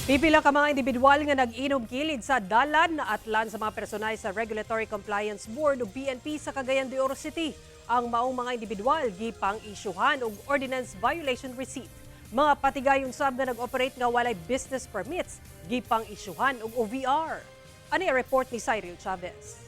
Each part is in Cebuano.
Pipila ka mga individual nga nag-inom kilid sa dalan naatlan sa mga personahe sa Regulatory Compliance Board o PNP sa Cagayan de Oro City. Ang maong mga individual gipang isyuhan og ordinance violation receipt. Mga patigayon sab nga nag-operate nga walay business permits gipang isyuhan og OVR. Ani ang report ni Cyril Chavez.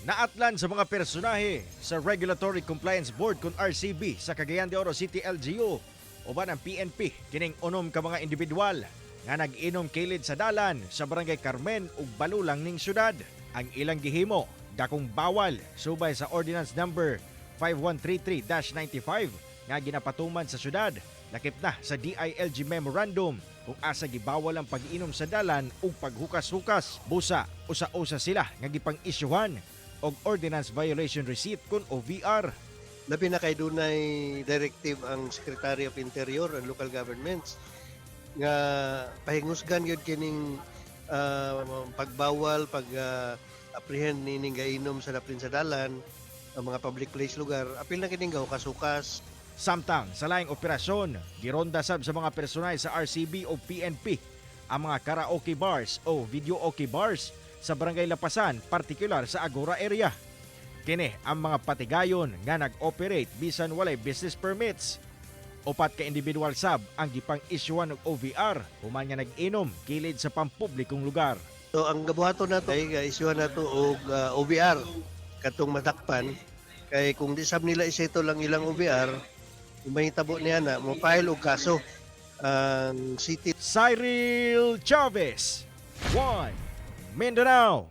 Naatlan sa mga personahe sa Regulatory Compliance Board kun RCB sa Cagayan de Oro City LGU uban ang PNP kining 6 ka mga individual nga nag-inom kilid sa dalan sa Barangay Carmen ug Balulang ning syudad. Ang ilang gihimo dakong bawal subay sa Ordinance Number 5133-95 nga ginapatuman sa syudad, lakip na sa DILG Memorandum kung asa gibawal ang pag-inom sa dalan ug paghukas-hukas. Busa usa-usa sila nga gipang-isyuhan og ordinance violation receipt kun OVR. Labi na kay dunay directive ang Secretary of Interior and local governments nga pahingusgan gyud kining pagbawal pag apprehend nining gainom sa daplin sa dalan, ang mga public place lugar, apil na kining gahukas-hukas. Samtang sa laing operasyon, gironda sab sa mga personahe sa RCB o PNP ang mga karaoke bars o videoke bars sa Barangay Lapasan, partikular sa Agora area. Kini ang mga patigayon nga nag-operate bisan walay business permits. 4 ka individual sab ang gipang isyuan og OVR human nga nag-inom kilid sa pampublikong lugar. So ang gabuhaton nato ay isyuhan nato og OVR katong madakpan, kay kung di sab nila isettle lang ilang OVR, kung mahitabo niya na mo file og kaso ang city. Cyril Chavez, 1 Mindanao.